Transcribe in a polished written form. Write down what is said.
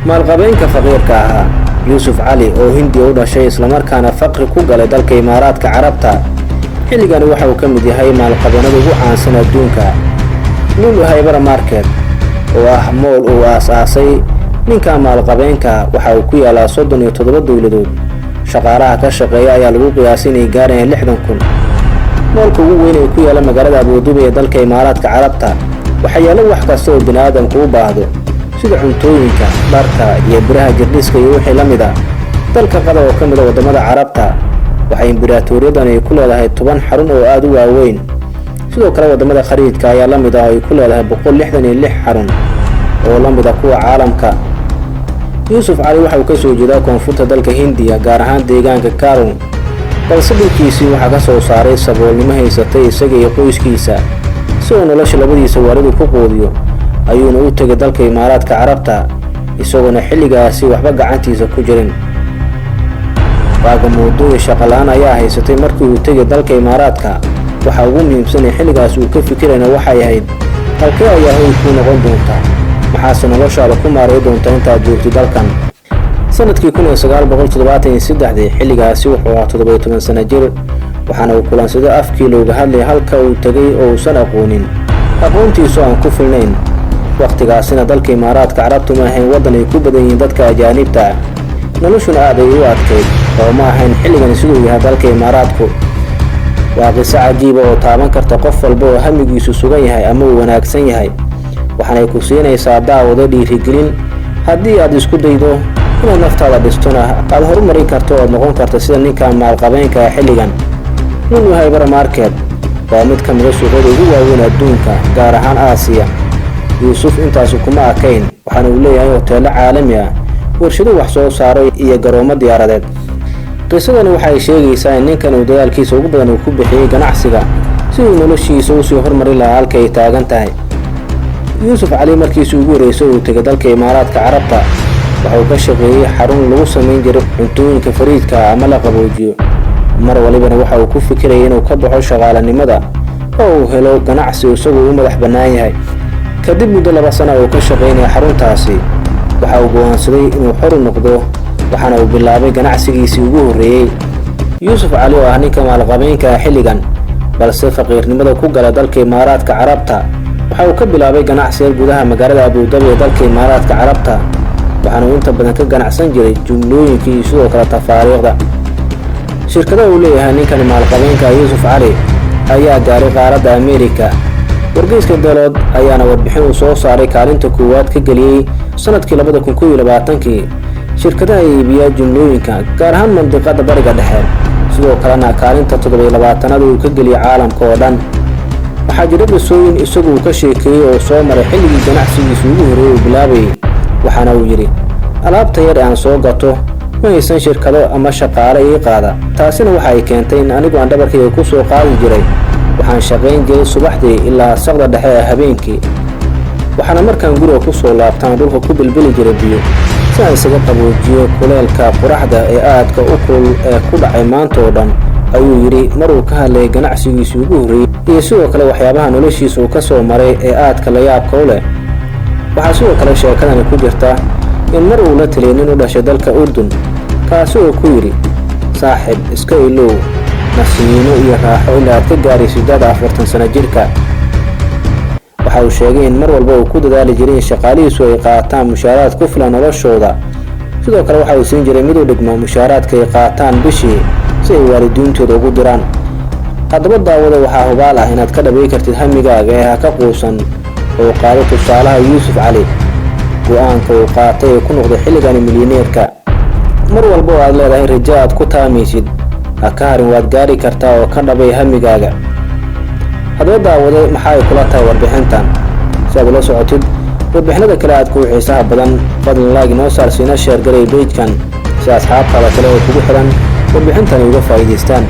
Maalqabeenka faqiirka ahaa Yuusuf Cali oo Hindiya u dhashay, islamarkaana faqri ku galay dalka Imaaraadka Carabta, xilligani waxa uu ka mid yahay maalqabeenada ugu caansan adduunka. Lulu Hypermarket oo ah mall uu aas-aasay ninka maalqabeenka waxa uu ku yaalaa 37 dowladood. Shaqaalaha ka shaqeeya ayaa lagu qiyaasay inay gaarayaan 60,000. Mallka ugu weyn ee ku yaala magaalada Abudubi ee dalka Imaaraadka Carabta waxaa yaalo wax kasta oo bini aadamku u baahdo, sida cuntooyinka, dharka iyo biraha jirdhiska iyo wixii la mid ah. Dalka Qatar oo ka mid ah waddamada Carabta, waxay imberaatooriyadan ay ku leedahay 10 xarun oo aada u waaweyn. Sidoo kale waddamada Khaliijka ayaa la mid ah oo ay ku leedahay 166 xarun oo la mid ah kuwa caalamka. Yuusuf Cali waxa uu ka soo jeedaa koonfurta dalka Hindiya, gaar ahaan deegaanka Karun, balse dhulkiisii waxaa ka soo saaray saboolnimo haysatay isaga iyo qoyskiisa. Si uu nolosha labadiisa waalidu ku quudiyo ayuuna u tegay dalka Imaaraadka Carabta, isagoona xilligaasi waxba gacantiisa ku jirin. Baagamuudo iyo shaqola-aan ayaa haysatay markii uu tegay dalka Imaaraadka. Waxa ugu muhiimsan ee xilligaas uu ka fikirayna waxay ahayd: halkee ayaa hoy kuu noqon doonta, maxaase noloshaada ku maaray doonta intaad joogtay dalkan? Sanadkii 1973dii, xilligaasi wuxuu ahaa 17 sano jir, waxaana uu kulansaday afkii looga hadlay halka uu tegay oo uusan aqoonin, aqoontiisu aan ku filnayn. Wakhtigaasina dalka Imaaraadka Carabtu ma ahayn waddan ay ku badan yihiin dadka ajaanibta ah, noloshuna aad ay u adkayd oo ma ahayn xilligan siduu yahay dalka Imaaraadku. Waa qiso cajiiba oo taaban karta qof walba oo hamigiisu sugan yahay ama uu wanaagsan yahay. Waxaanay ku siinaysaa, daawado, dhiirigelin haddii aad isku daydo inaad naftaada dhistona aad horumarin karto ood noqon karto sida ninka maalqabeenka ah xilligan. Lulu Hypermarket waa mid ka mida suuqyada ugu waaweyn adduunka, gaar ahaan Aasiya. Yuusuf intaasi kuma akayn, waxaana uu leeyahay hoteello caalami ah, warshado wax soo saaro iyo garoomo diyaaradeed. Qisadani waxay sheegaysaa in ninkan uu dadaalkiisa ugu badan uu ku bixiyey ganacsiga si uu noloshiisa usii hormarin lahaa halka ay taagan tahay. Yuusuf Cali markiisii ugu horreysay uu tegay dalka Imaaraadka Carabta, waxa uu ka shaqeeyey xarun lagu samayn jiray cuntooyinka fariidka ama la qaboojiyo. Mar walibana waxa uu ku fikirayay inuu ka baxo shaqaalanimada oo uu helo ganacsi isagu u madax bannaan yahay. Kadib muddo 2 sana uu ka shaqaynaya xaruntaasi, waxa uu go'aansaday inuu xor u noqdo, waxaana uu bilaabay ganacsigiisii ugu horreeyey. Yuusuf Cali oo ah ninka maalqabeenka ah xilligan, balse faqiirnimada ku gala dalka Imaaraadka Carabta, waxa uu ka bilaabay ganacsiga gudaha magaalada Abudabi ee dalka Imaaraadka Carabta, waxaana uu inta badan ka ganacsan jiray jumlooyinka iyo sidoo kale tafaariiqda. Shirkadaha uu leeyahay ninkani maalqabeenka Yuusuf Cali ayaa gaaray qaaradda Ameerika. Wargeyska Dalood ayaana warbixin uu soo saaray kaalinta koowaad ka geliyey sanadkii 2021kii shirkadaha iibiya jumlooyinka, gaar ahaan mandiqada Bariga Dhexe. Sidoo kalena kaalinta 27aad uu ka geliyey caalamka oo dhan. Waxaa jira qisooyin isagu uu ka sheekeeyey oo soo maray xilligii ganacsigiisa ugu horreeyey uu bilaabayay. Waxaana uu yidhi: "Alaabta yar ee aan soo gato ma haysan shirkado ama shaqaale ii qaada, taasina waxa ay keentay in anigu aan dhabarkayga ku soo qaadi jiray. Waxaan shaqayn jiray subaxdii ilaa saqda dhexe ee habeenkii, waxaana markaan guriga ku soo laabtaan dhulka ku bilbili jiray biyo si aan isaga qaboojiyo kuleelka qoraxda ee aadka u kulul ee ku dhacay maanta oo dhan," ayuu yidhi maruu ka hadlayay ganacsigiisii ugu horreeyey iyo sidoo kale waxyaabaha noloshiisa uu ka soo maray ee aadka la yaabka u leh. Waxaa sidoo kale sheekadani ku jirta in mar uu la taliyay nin u dhashay dalka Urdun, kaasi oo ku yidhi: "Saaxib, iska ilow nasiino iyo raaxo ilaa aad ka gaaraysid da'da 40 sano jirka." Waxa uu sheegay in mar walba uu ku dadaali jiray in shaqaalihiisu ay qaataan mushaaraad ku filan noloshooda. Sidoo kale waxa uu siin jiray mid u dhigma mushaaraadka ay qaataan bishii si ay waalidiintooda ugu diraan. Haddaba daawada, waxaa hubaal ah inaad ka dhabay kartid hamigaaga ee ha ka quusan oo qaado tusaalaha Yuusuf Cali, go'aanka uu qaatay ee ku noqday xilligani milyaneerka. Mar walba oo aad leedahay rajo aad ku taamaysid, ha ka harin, waad gaari kartaa oo ka dhabay hamigaaga. Haddaba daawade, maxaa ay kula tahay warbixintan? Si aad ula socotid warbixinada kale aad kugu xiisaha badan, fadlan like inoo saar, siina share garay pagekan si asxaabtaada kale oo kugu xidhan warbixintan ay uga faa'iidaystaan.